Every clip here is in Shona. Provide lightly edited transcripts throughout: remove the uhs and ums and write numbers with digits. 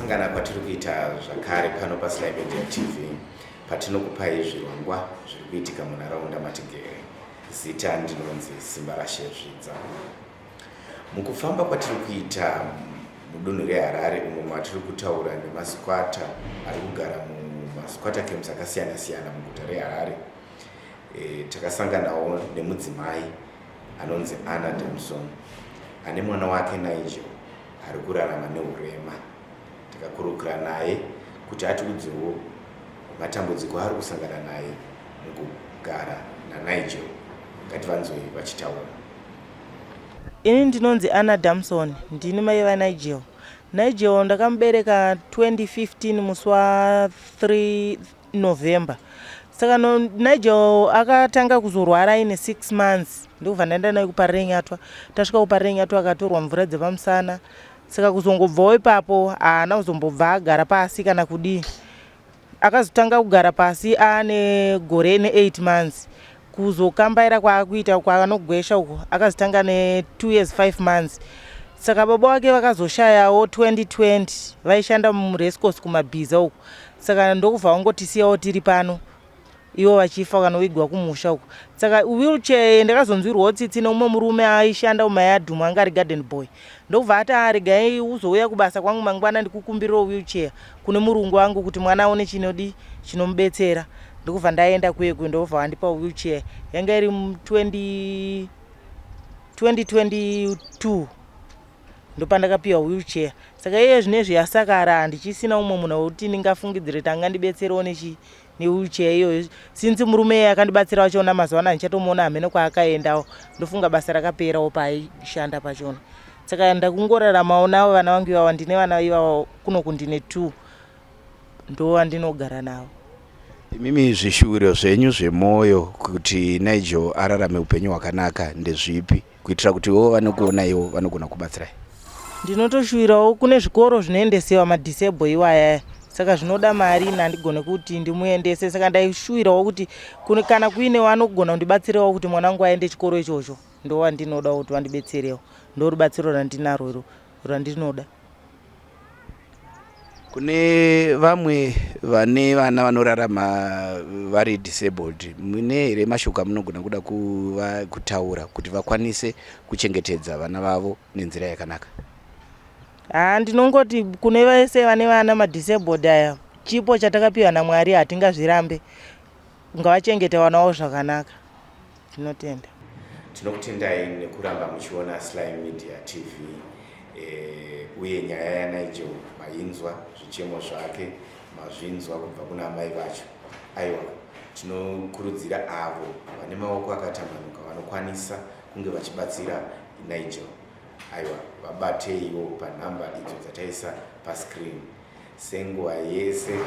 Kusangana kwatiri kuita zvakare pano paSly Media TV patinokupai zvirongwa zviri kuitika munharaunda matigere. Zita ndinonzi Simbarashe Zvidza. Mukufamba kwatiri kuita mudunhu reHarare umo matiri kutaura nemasquatter ari kugara mumasquatter camps akasiyana-siyana muguta reHarare, takasanganawo nemudzimai anonzi Anna Damson ane mwana wake Nigel ari kurarama neurema. Takakurukura naye kuti atiudzewo matambudziko aari kusangana naye mukugara naNigel. Ngativanzwei vachitaura. Ini ndinonzi Anna Damson, ndini mai vaNigel. Nigel ndakamubereka 2015 musi wa 3 November. Saka no, Nigel akatanga kuzorwara aine 6 months, ndokubva ndaenda naye kuParirenyatwa. Tasvika kuParirenyatwa akatorwa mvura dzepamusana. Saka kuzongobvawo ipapo haana kuzombobva agara pasi kana kudii. Akazotanga kugara pasi aane gore ne8 months. Kuzokambaira kwaakuita kwaanogwesha uko akazotanga ne2 years 5 months. Saka baba wake vakazoshayawo 2020, vaishanda muRacecourse kuMabhiza uko. Saka ndokubva vangotisiyawo tiri pano ivo vachifa vanovigwa kumusha uko. Saka wheelchair ndakazonzwirwawo tsitsi neumwe murume aishanda mumayadhumu, anga ari garden boy, ndokubva ati, "Ah, regai uzouya kubasa kwangu mangwana ndikukumbirirewo wheelchair kune murungu wangu kuti mwana aone chinodi chinomubetsera." Ndokubva ndaenda kuye, ndobva vandipa wheelchair. Yanga iri 20 2022 ndopandakapiwa wheelchair. Saka iye zvinezvi yasakara, handichisina umwe munhu wekuti ndingafungidzire kuti angandibetserewo newheelchair iyoyo, since murume iye akandibatsira wachona mazuva ano handichatomuona, hamene kwaakaendawo. Ndofunga basa rakaperawo paaishanda pachona. Saka ndakungoraramawo navo vana vangu ivava. Ndine vana ivava kunoku, ndine two, ndo vandinogara navo. Imimi zvishuwiro zvenyu zvemwoyo kuti Nigel ararame upenyu hwakanaka ndezvipi, kuitira kuti ivo vanokuonaiwo vanogona kubatsirai? Ndinotoshuwirawo kune zvikoro zvinoendesewa madisable iwaya, saka zvinoda mari, ini handigone kuti ndimuendese. Saka ndaishuwirawo kuti kana kuine vanogona kundibatsirawo kuti mwana wangu aende chikoro ichocho, ndowandinodawo kuti vandibetserewo. Ndo rubatsiro randinarwo iro randinoda. Kune vamwe vane vana vanorarama vari disabled, mune here mashoko amunogona kuda kutaura kuti vakwanise kuchengetedza vana vavo nenzira yakanaka? Haa, ndinongoti kune vese vane vana madisabled aya, chipo chatakapiwa naMwari, hatingazvirambe. Ngavachengete vana vavo zvakanaka. Tinotenda. Tinokutendai nekuramba muchiona Sly Media TV, uye nyaya yaNigel mainzwa, zvichemo zvake mazvinzwa kubva kuna amai vacho. Aiwa, tinokurudzira avo vane maoko akatambanuka vanokwanisa kunge vachibatsira Nigel, aiwa, vabateiwo panhamba idzo dzataisa pascreen. Senguva yese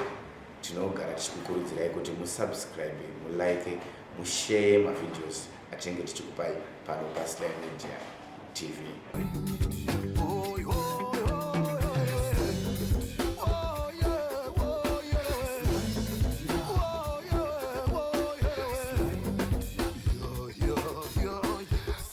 tinogara tichikukurudzirai kuti musubscribe, mulike, mushare mavideos atinenge tichikupai pano paSly Media TV.